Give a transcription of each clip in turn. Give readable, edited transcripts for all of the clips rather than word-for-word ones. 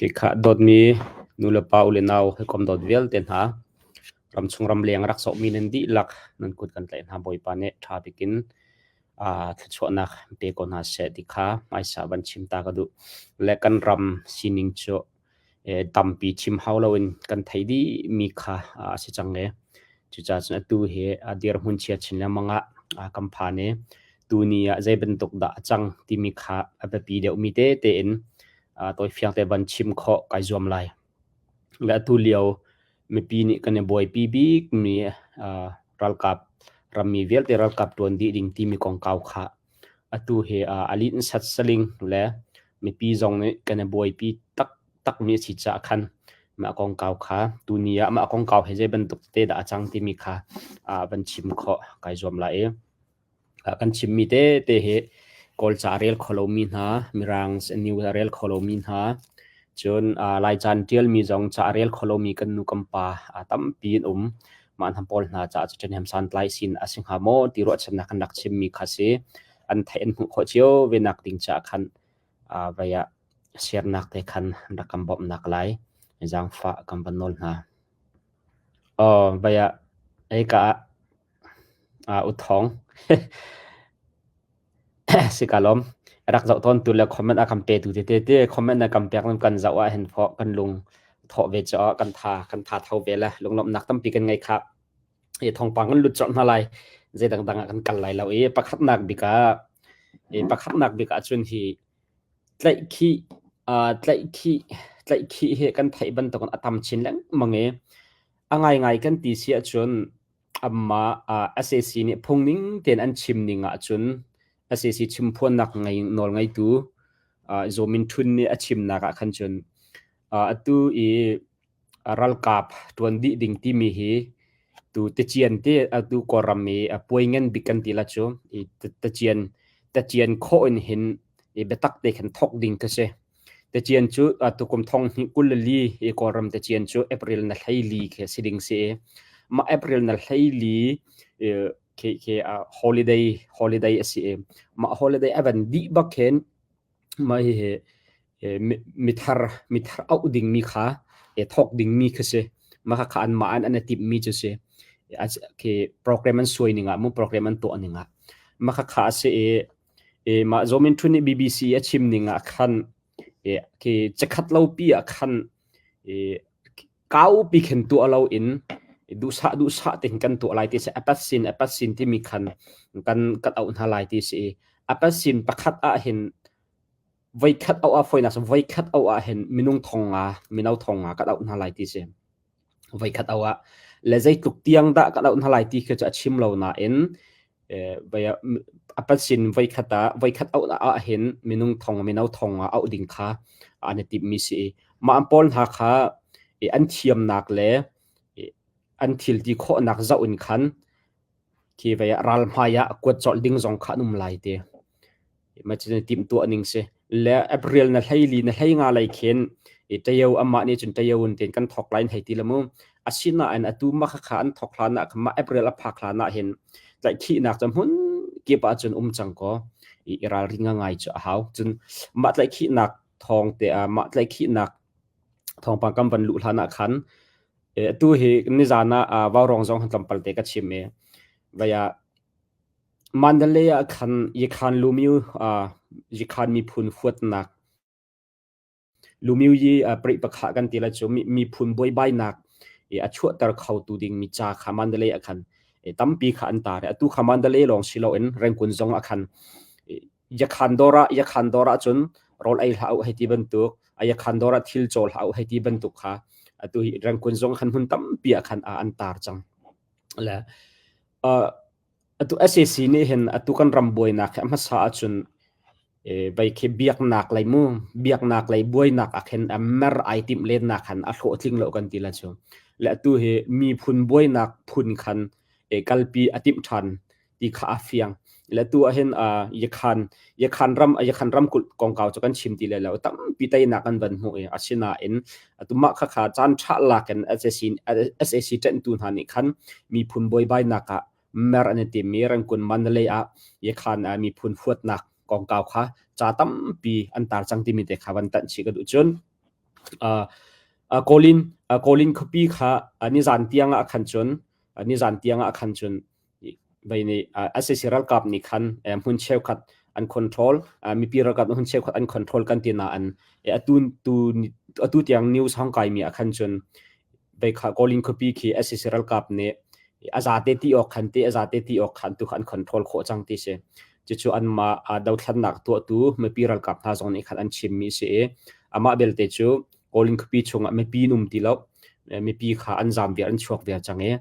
Khikha dawtmi nulepa u le nau hawikom dawt vialte hna, ramchung ramleng rak sawhmi nan dihlak nan kut kan tlaih hna. Bawipa nih ṭha bikin thluachuahnak pe ko hna seh ti kha hmaisa van chim ta ka duh. Le kan ram sining cu tampi chim hau loin kan theih dihmi kha a si cang i cucaah cun atu hi a dirhmun chia chin lengmang ah kan phan i tuni ah zei bantuk dah a cang timi kha a biapi deuhmi tete in tawifiang te van chim khawh kai zuam lai. Le atu lio mipi nih kan i buaipi bikmi ralkap rammi vialte ralkap ṭuan dih ding timi kongkau kha atu hi a linhsat saling le mipi zong nih kan i buaipi taktakmi a si caah khan mah kongkau kha tuni ah mah kongkau hi zei bantuk te dah a cang timi kha van chim khawh kai zuam lai i kan chimmi tete hi Kawlca a rel kho lomi hna, Mirang news a rel kho lomi hna, cun Laica an ṭialmi zong ca a rel kho lomi kan nu kan pa tampi an um. Mah hna pawl hna caah cu ṭhahnem santlai sin a si hnga maw ti ruahchannak kan rak chimmi kha si. An theih an hmuh khawh cio ve nak ding caah khan vei ah siarnak te khan rak kan bawmhnak lai zaangfah kan van nawl hna. Aw, vei ah hika ah u thawng. Si ka lawm. Rak zoh tawn tu le comment a kan petu tete te comment na kan pek kan zoh ah hin phaw kan lung thawh ve caah kan tha kan tha tho ve le lunglawmhnak tampi kan ngei kha. I thawngpang kan lut colh hna lai. Zei dangdang ah kan kal lai lo i pakhatnak bik ah i pakhatnak bik ah cun hi tlaihkhih tlaihkhih tlaihkhih hi kan theih bantukin a tam chin lengmang i a ngaingai kan ti si ahcun Amah sac nih phungning tein an chim ning ahcun sac chimphuannak ngei nawlngeitu Zaw Min Htun nih a chimnak ah khan cun atu i ralkap ṭuan dih ding timi hi tu tacian te atu Kawlram i puai ngan bik kan ti la cu i tacian tacian khawh in hin i biatak te khan thawk ding khi si. Tacian cu tukum thong hnih 24 i Kawlram tacian cu April na 14 khi si ding si i mah April na 14 khi khi holiday holiday a si i mah holiday a van dih bak khin mah hihi mithar mithar auh dingmi kha thawk dingmi khi si. Mah kha anmah an an i timhmi cu si. Khi program an suai ning ah mu program an tuah ning ah mah kha a si i Mah Zaw Min Htun nih BBC a chim ning ah khan khi cakhat lopi ah khan kaupi khin tuah loin duhsah duhsah tein kan tuah lai ti si. Apat sin apat sin timi khan kan kan auh hna lai ti si i apat sin pakhat ah hin voikhat auh ah fawinak voikhat auh ah hin minung thong nga mino thong nga kan auh hna lai ti si. Voikhat auh ah le zeitluk tiang dah kan auh hna lai ti khi cu a chim lo nain a sin voikhat ah voikhat auh ahhin minung thong mino thong ah auh ding kha an i timhmi si i mah an pawl hna kha an thiamnak le an thil ti khawhnak zoh in khan khi vei ah ral hmai ah kuat colh ding zong kha an um lai ti. Ma cu timhtuah ning si. Le April na 14 na 15 lei khin i tayo amah nih cun tayo in ten kan thok lai in hei ti la mu. Asinain atu ma kha an thok hlan ah ma April a phak hlan ah hin tlaihkhihnak cu hmun kip ah cun um cang ko. I ralring ngai cu a hau. Cun mah tlaihkhihnak thawng te ah mah tlaihkhihnak thawngpang kan van luh hlan ah khan atu hi nizan ah vaurawng zong han tlawmpal te ka chim i vaya Mandalay ah khan Yekhan Lumyu Yekhan miphun huatnak Lumyu yi pareih pakha kan ti lai cu miphun buaibainak a chuahter khotu dingmi ca kha Mandalay ah khan tampi kha an tar i atu kha Mandalay lawng si loin Rangoon zong ah khan Yakhan dawr ah Yakhan dawr ah cun rawl ei hlah u hei ti bantuk Yakhan dawr ah thil caw hlah u hei ti bantuk kha atu hi Rangoon zong khan hmun tampi ah khan an tar cang. Le Atu sac nih hin atu kan ram buainak hi a hmasa ahcun vei khi biaknak lei mu biaknak lei buainak ah khin a mer ai timh lennak khan a hlawhtling lo kan ti la cu. Le atu hi miphun buainak phun khan kalpi a timh ṭhan ti kha a fiang. Le atu ahhin Yakhan Yakhan ram Yakhan ramkulh kongkau cu kan chim ti lai lo. Tampi teinak an van hmuh i asinain atu mah khakha caan ṭha lak in sac sac ṭenhtu hna nih khan miphun buaibainak ah mer an i tim i Rangoon Mandalay ah Yakhan miphun huatnak kongkau kha ca tampi an tar cang timi te kha van tanh chih ka duh cun. Kawlin Kawlin khuapi kha nizan tiang ah khan cun nizan tiang ah khan cun vei nih sac ralkap nih khan hmun cheukhat an control mipi ralkap hmun cheukhat an control kan ti nain atu tu atu tiang news hong kai mi ah khan cun vei kha Kawlin khuapi khi sac ralkap nih a zate ti awk khan ti a zate ti awk khan tu kha an control khawh cang ti si. Cucu anmah dothlannak tuahtu mipi ralkap hna zong nih khan an chimmi a si i amah belte cu Kawlin khuapi chungah mipi an um ti lo. Mipi kha an zaam viar an chuak viar cang i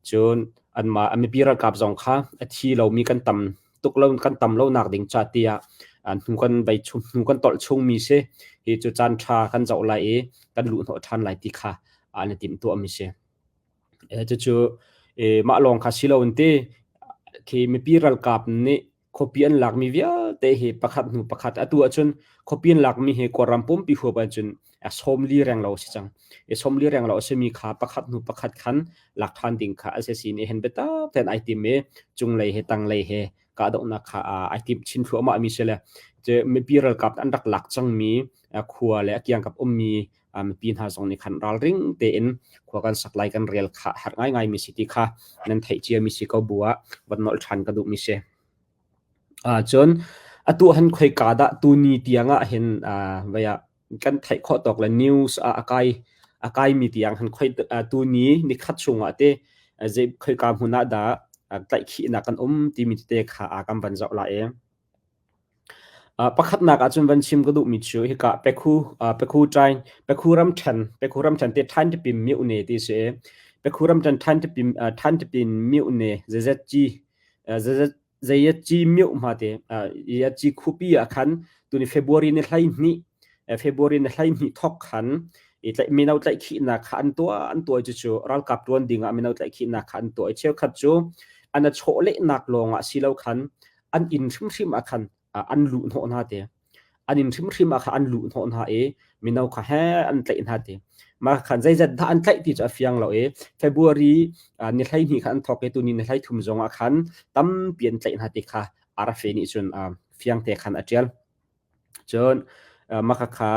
cun anmah mipi ralkap zong kha a thi lomi kan tam tuk lo kan tam lo nak ding ca tiah hnu kan bei chung hnu kan tolh chungmi si hi cu caan ṭha kan zoh lai i kan luh hnawh ṭhan lai ti kha an i timhtuahmi si. Cucu mah lawng kha si loin ti khi mipi ralkap nih khuapi an lakmi vialte hi pakhat hnu pakhat atu ahcun khuapi an lakmi hi Kawlram pumpi huap ahcun 40 renglo a si cang. I 40 renglo a simi kha pakhat hnu pakhat khan lak ṭhan ding kha sac nih hin biatak tein ai tim i cunglei he tanglei he kahdohnak kha ai tim chin thluahmah mi si le mipi ralkap an rak lak cangmi khua le a kiangkap ummi mipi hna zong nih khan ralring tein khua kan sak lai kan rel kha herh ngaingai mi si ti kha nan theih cia mi si ko bu ah van nolh ṭhan ka duh mi si. Cun atu han khoika dah tuni tiang ah hin vai ah kan theih khawh tawk le news ah a kai a kai mi tiang han khoi tuni nikhat chung ah te zei khoika hmun ah dah tlaihkhihnak kan um timi tete kha kan van zoh lai i. Pakhatnak ahcun van chim ka duhmi cu hika Pekhu Pekhu ṭain Pekhu ramṭhen Pekhu ramṭhen te Ṭhaintipin myone ti a si i Pekhu ramṭhen Ṭhaintipin Ṭhaintipin myone ZZG ZZG myo hma te ZZG khuapi ah khan tuni February ni 12 February ni 12 thawk khan i tlaih mino tlaihkhihnak kha an tuah an tuah cucu ralkap ṭuan ding ah mino tlaihkhihnak kha an tuah i cheukhat cu an a chawlehnak lawng ah si lo khan an inn hrimhrim ah khan an luh hnawh hna te. An inn hrimhrim ah khan an luh hnawh hna i mino kha he an tlaih hna te. Mah khan zeizat dah an tlaih ti cu a fiang lo i February ni 12 khan an thawk i tuni ni 33 zong ah khan tampi an tlaih hna ti kha RFA nih cun fiang te khan a ṭial. Cun mah khakha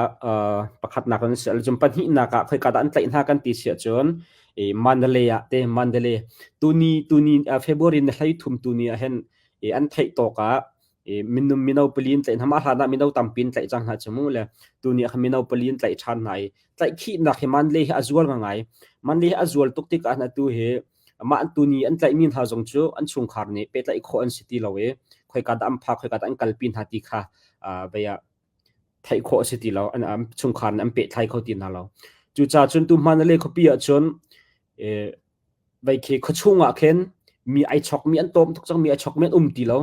pakhatnak an si. Cun pahnihnak ah khoika dah an tlaih hna kan ti si ahcun Mandalay ah te Mandalay tuni tuni February ni 13 tuni ah hin an theih tawk ah minung mino pali in tlaih hna mah hlan ah mino tampi in tlaih cang hna cu mu le tuni ah khan mino pali in tlaih ṭhan hna i tlaihkhihnak hi Mandalay hi a zual ngai. Mandalay hi a zual tuk tikah atu hi Mah tuni an tlaihmi hna zong cu an chungkhar nih pehtlaih khawh an si ti lo i khoika dah an phak, khoika dah an kalpi hna ti kha vei ah theih khawh a si ti lo. An chungkhar nih an pehtlai kho ti hna lo. Cucaah cun tu Mandalay khuapi ahcun vei khi khuachung ah khin mi ai chokmi an tawm tuk cang, mi ai chokmi an um ti lo.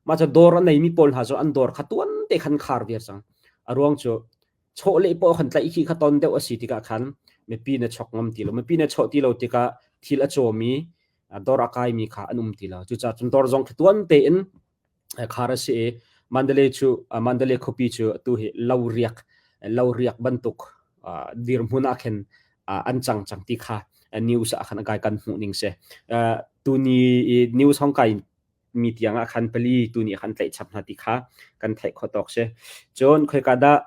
Mah cu dawr a neimi pawl hna cu an dawr kha tuan te khan khar viar cang. A ruang cu chawleh paoh khan tlaih khi kha ton deuh a si tikah khan mipi na chok ngam ti lo. Mipi na chawh ti lo tikah thil a cawmi dawr a kaimi kha an um ti lo. Cucaah cun dawr zong khi tuan tein khar a si i Mandalay cu Mandalay khuapi cu atu hi lo riak lo riak bantuk dirhmun ah khin an cang cang ti kha news ah khan a kai kan hmuh ning si. Tuni i news hong kai mi tiang ah khan pali tu nih khan tlaih chap hna ti kha kan theih khawh tawk si. Cun khoika dah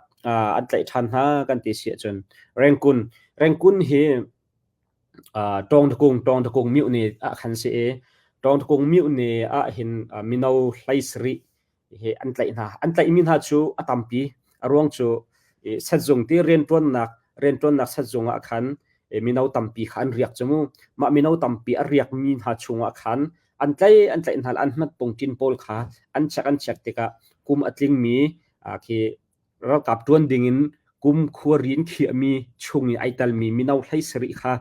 an tlaih ṭhan hna kan ti si ahcun Rengkun Rengkun hi Tawngtakung Tawngtakung myohne ah khan si i Tawngtakung myohne ah hin mino hlei sarih hi an tlaih hna. An tlaihmi hna cu a tampi. A ruang cu setzung ti rianṭuannak rianṭuannak setzung ah khan mino tampi kha an riak cu mu. Mah mino tampi a riakmi hna chungah khan an tlaih an tlaih hna an hmatpungṭin pawl kha an check an check tikah kum a tlingmi khi ralkap ṭuan dingin kum khuari in khiahmi chung i ai telmi mino hlei sarih kha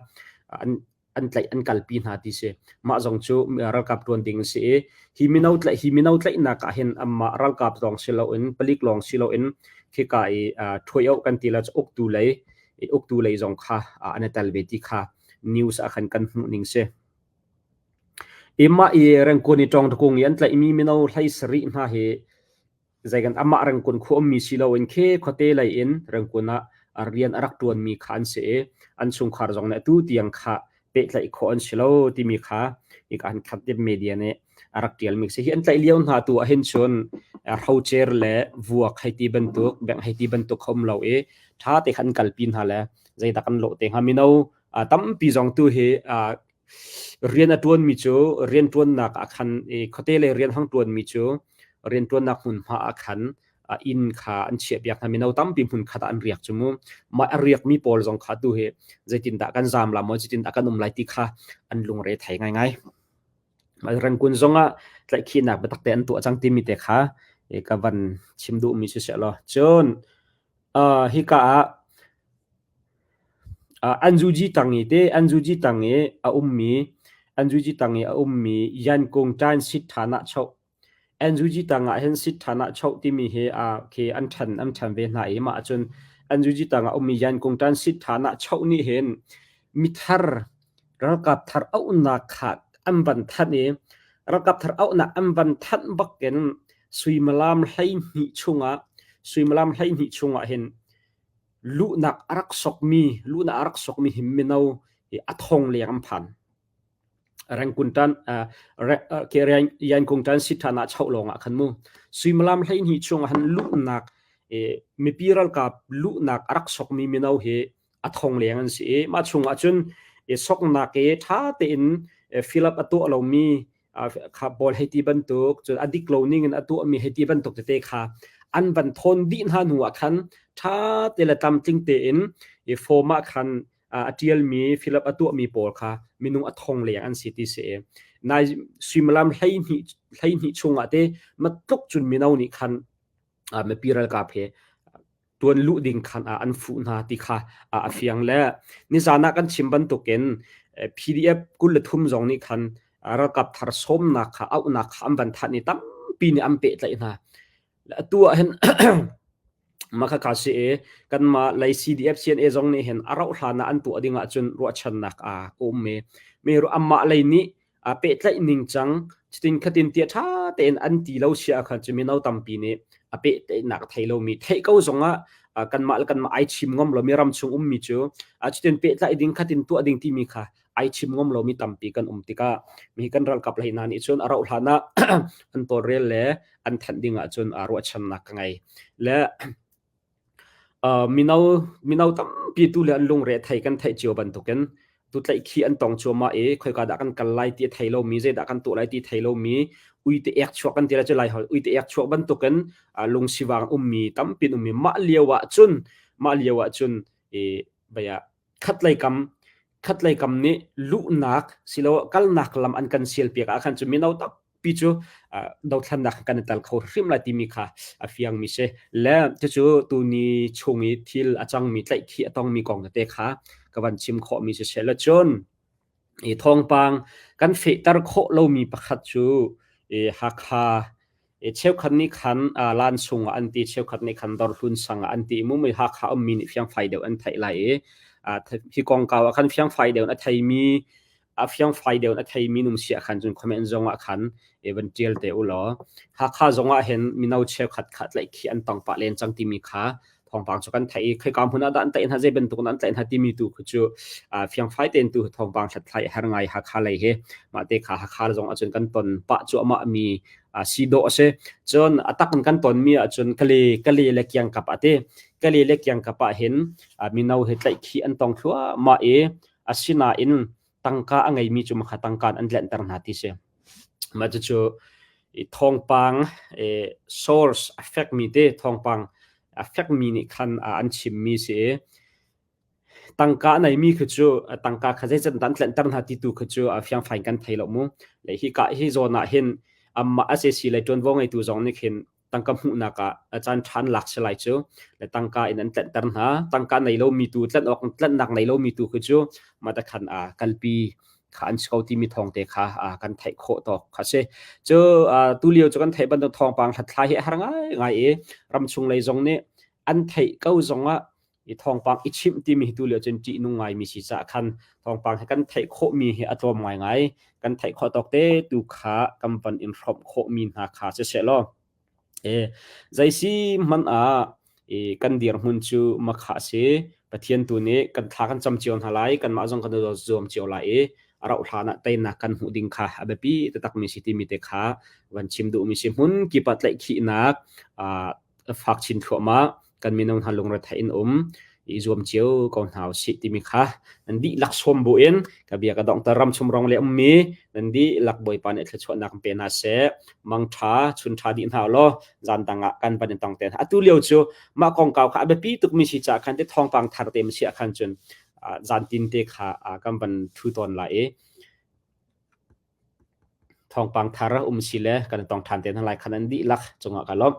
an an tlaih an kalpi hna ti si. Mah zong cu ralkap ṭuan ding a si i hi mino tlaih hi mino tlaihnak ah hin anmah ralkap lawng si loin palik lawng si loin khika i ṭhuai-oh kan ti la cu uktu lei uktu lei zong kha an i tel ve ti kha news ah khan kan hmuh ning si. I mah i Rengkun i Ṭawngtakung i an tlaihmi mino hlei sarih hna hi zeikan amah Rengkun khua ummi si loin khi khuate lei in Rengkun ah rian a rak ṭuanmi kha an si i an chungkhar zong nih atu tiang kha pehtlaih khawh an si lo timi kha hika han khat media nih a rak ṭialmi si. Hi an tlaih lio hna tu ahhin cun hrocer le vuak hei ti bantuk, bengh hei ti bantuk kha um lo i. ṭha te khan kalpi hna le zeidah kan lawh te hnga mino tampi zong tu hi rian a ṭuanmi cu rianṭuannak ah khan khuate lei rian hang ṭuanmi cu rianṭuannak hmunhma ah khan inn kha an chiahpiak hna. Mino tampi hmunkhat ah an riak cu mu. Mah a riakmi pawl zong kha tu hi zeitindah kan zaam la maw, zeitindah kan um lai ti kha an lungre thei ngaingai. Rangkun zongah tlaihkhihnak biatak te an tuah cang timi te kha ka van chim duhmi si seh law. Cun hika ah Anzuji tang i te Anzuji tang i a ummi Anzuji tang i a ummi Yankung Ṭan Sit Ṭha Choh NUG tangah hin sit ṭhan ah choh timi hi khi an ṭhan an ṭhan ve hna i mah ahcun NUG tangah ummi Yankung ṭan sit ṭhan ah choh nih hin mithar ralkap thar auhnak kha an van thanh i ralkap thar auhnak an van thanh bakin suimilam 12 chungah suimilam 12 chungah hin luhnak a rak sokmi luhnak a rak sokmi hi mino hi a thong leng an phan. Rengkun ṭan Yankung ṭan sit ṭhan ah choh lawng ah khan mu suimilam 12 chung ah han luhnak mipi ralkap luhnak a rak sokmi mino hi a thong leng an si i mah chung ah cun soknak i ṭha tein fill up a tuah lomi kha pawl hei ti bantuk cun a dik lo ning in a tuahmi hei ti bantuk tete kha an van thawn dih hna hnu ah khan ṭha te le tlamtling tein i form ah khan a ṭialmi Philip a tuahmi pawl kha minung a thong leng an si ti si. Nai suimilam 12 chungah te matluk cun mino nih khan mipi ralkap he tuan luh ding khan an fuh hna ti kha a fiang le nizan ah kan chim bantukin PDF 23 zong nih khan ralkap thar sawmnak kha auhnak kha an van thanh i tampi nih an pehtlaih hna. Atu ah hin mah khakha si i kanmah lei CDF CNA zong nih hin a rauh hlan ah an tuah ding ahcun ruahchannak a um i mi amah lei nih a pehtlaih ning cang cutin khatin tiah ṭha tein an ti lo sia khan cu mino tampi nih a pehtlaihnak a thei lomi theih ko zongah kanmah le kanmah ai chim ngam lomi ram chung ummi cu cutin pehtlaih ding khatin tuah ding timi kha ai chim ngam lomi tampi kan um tikah mi kan ralkap lei hna nih cun a rauh hlan ah an tawlrel le an thanh ding ahcun ruahchannak ka ngei. Le mino mino tampi tu le an lungre thei kan theih cio bantukin tu tlaihkhih an tong cuahmah i khoika dah kan kal lai ti a thei lomi zeidah kan tuah lai ti thei lomi uite ek chuak kan ti lai cu lai hol uite ek chuak bantukin lungsivang ummi tampi ummi mah lio ah cun mah lio ah cun i baya khatlei kam khatlei kam nih luhnak siloah kalnak lam an kan sialpiak ah khan cu mino tampi cu dothlannak kan i tel kho hrim lai timi kha a fiangmi si. Le cucu tuni chung i thil a cangmi tlaihkhih a tongmi kong tete kha ka van chim khawhmi si seh. Le cun i thawngpang kan fehter khawh lomi pakhat cu i Hakha Cheukhat nih khan Lansung ah an ti, cheukhat nih khan Dawrhlun sang ah an ti. Mu mui Hakha ummi nih fiangfai deuh an theih lai i hi kongkau ah khan fiangfai deuh in a theimi a fiangfai deuh in a theimi num si ah khan cun comment zong ah khan van ṭial te u law Hakha zong ah hin mino cheukhat kha tlaihkhih an tong pah len cang timi kha thawngpang cu kan theih i khoika hmun ah dah an tlaih hna zei bantuk in an tlaih hna timi tu khu cu fiangfai tein tu thawngpang hlathlai a har ngai Hakha lei hi mah te kha Hakha zong ahcun kan ton pah cuahmah mi si dawh a si cun a tak in kan ton mi ahcun kale kale le kiangkap ah te kale le kiangkap ah hin mino he tlaihkhih an tong thluahmah i asinain tangka a ngeimi cu makha tangka an tlenhter hna ti si mah cucu thawngpang source a fekmi te thawngpang a fekmi nih khan an chimmi si i tangka a neimi khi cu tangka kha zeizat dah an tlenhter hna ti tu khi cu a fiangfai kan thei lo mu le hi ka hi zawn ah hin amah SAC le ṭuanvo ngeitu zong nih khin tangka hmuhnak ah a caan ṭhan lak si lai cu le tangka in an tlenhter hna tangka nei lomi tu tlanh awk tlanhnak nei lomi tu khi cu mah ta khan a kalpi kha an si ko timi thawng te kha kan theih khawh tawk kha si cu tu lio cu kan theih bantuk thawngpang hlathlai hi a har ngai ngai i ramchung lei zong nih an theih ko zongah i thawngpang i chimh timi hi tu lio cun ṭihnung ngaimi si caah khan thawngpang hi kan theih khawhmi hi a tlawm ngaingai kan theih khawh tawk te tu kha kan van in hrawmh khawhmi hna kha siseh law e zeisi hmanh ah i kan dirhmun cu makha si Pathian tu nih kan thla kan cam cio hna lai kanmah zong kan zuam cio lai i a rauh hlan ah teinak kan hmuh ding kha a biapi taktakmi si timi te kha van chim duhmi si hmun kip ah tlaihkhihnak fak chin thluahmah. Kan mino hna lungrethei in um i zuam cio ko hna usih timi kha nan dihlak sawm buin ka bia ka donghter. Ramchung rong le ummi nan dihlak Bawipa nih thluachuahnak in pe hna seh. Mangṭha chun ṭha dih hna ulaw zan dang ah kan van in tong te hna. Atu lio cu mah kongkau kha a biapi tukmi si caah khan te thawngpang thar te si ah khan cun zan tin te kha kan van thu tawn lai i thawngpang thar um si le kan tong ṭhan te hna lai khan an dihlak cungah ka lawmh.